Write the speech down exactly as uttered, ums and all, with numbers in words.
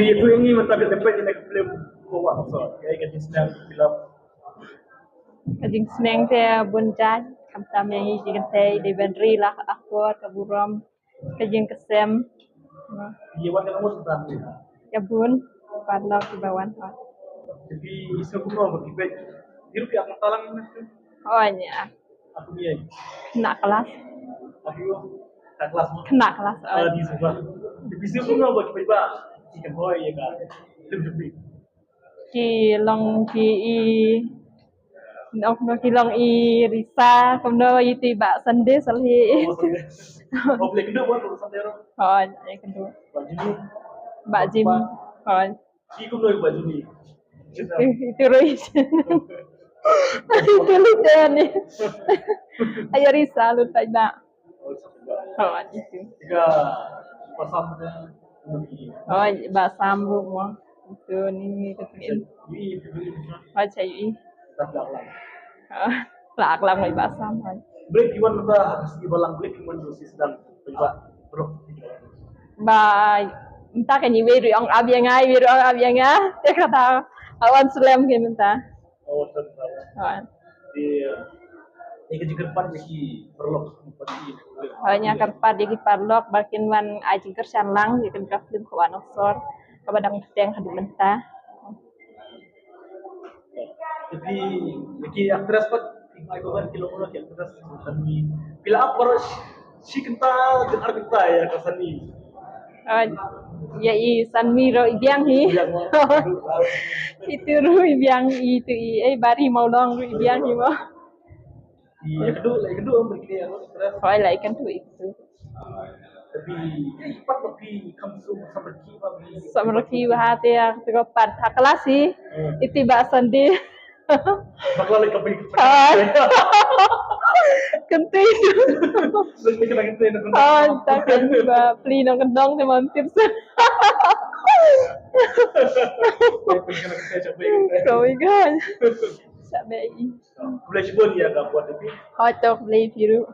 Ïa tu ïa ngi mynta ka depend ïa ka film ko wa so. Ïa ka jingsneng film. Ka jingsneng te bun jait, khamtam ïa ngi ki kynthei dei ban ri la ka akor, ka burom, ka jingkyrshan. Ïa wan ka nang wan tang. Ïa bun, paralok kiba wan hot. Jadi isu kumno ba ki peit. Ïa ruh ïa ka talang. Oh nya. Aku ni ai. Kena kelas. Aku kena kelas. Kena kelas. Ah, di sebelah. Di sini pun nampak kita ba. Chicken boy ya kan. Lebih lebih. Ki long ki i. Nok no ki long i risa kumno i ti ba Sunday salhi. Oh, boleh kena buat kalau Sunday. Oh, ya kena. Bak Jimmy. Bak Jimmy. Oh. Ki kumno ba Jimmy. Itu roi. Itu lucu ni. Ayo risa lu tak nak. Oh, itu. Tiga pasang. Oh, basam rumah. Itu ni kata ni. Baca i. Lak lang mai basam kan. Break iwan ba kasi balang break iwan dosis dan ba. Ba mynta kan iwe ri ong ab ïa nga, iwe ri ong ab ïa nga. Te kata awan slem ke mynta. Oh, awan. Iya. Ini kerja kerpan isi perlok. Oh, nya kyrpad ïa ki paralok ba kin wan ai jingkyrshan lang ïa kane ka film Ka Wan Nosor kaba dang bteng haduh mynta. Tapi ki actress pat ki mai ko ki lo ki actress Sunny. Pila ap baroh shi kynta jin ar kynta ïa ka Sunny. Ïa i Sunny ro i biang hi. Itu ro i biang i tu i eh Bari Mawlong ro i biang hi mo. Ïa kedu la kedu am berkini actress. Hoi la ikan tu itu. Tapi pat tapi kam su samrki ba. Samrki ba hati ya tu pat ha kelas hi. Iti ba Sunday. Bakla lek kapi. Kentei. Lek kena kentei nak. Ah, takkan ba pli nong kendong te mam tips. Kau ikan. Sabai. Boleh cuba dia dah buat tapi. Hoi tok boleh biru.